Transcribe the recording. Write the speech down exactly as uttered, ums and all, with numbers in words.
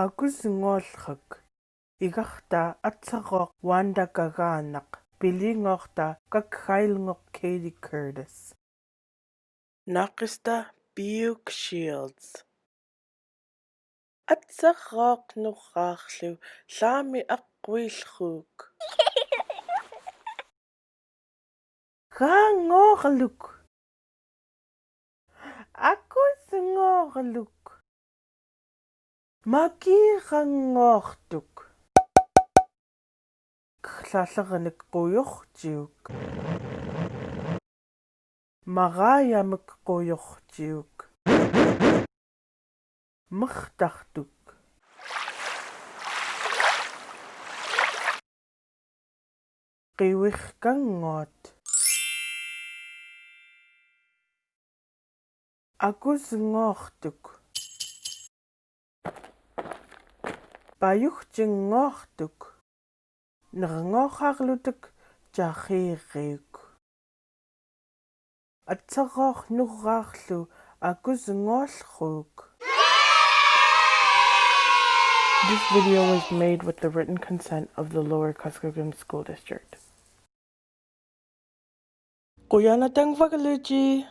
Akut Ñọlhok, iga ta Atsaxọk Wanda Kaganak, piliñọk ta Kakhail Ñọk Katie Curtis. Nakista Piuk Shields. Atsaxọk Nuraxlu, Lami Akwilhuk. Gañorluk. Akut Ñorluk. Maki Gañortuk. Klalharanik Kuyuxtiuk. Marayamik Kuyuxtiuk. Mertartuk. Kiwirkangot. Akut Ñortuk. Payukti Ñortuk. Nerngorarlutuk Jahiriuk. Atsaxọk Nuraxlu, Akut Ñorluk. This video was made with the written consent of the Lower Kuskokwim School District. Kuyanatan Wakaluchi.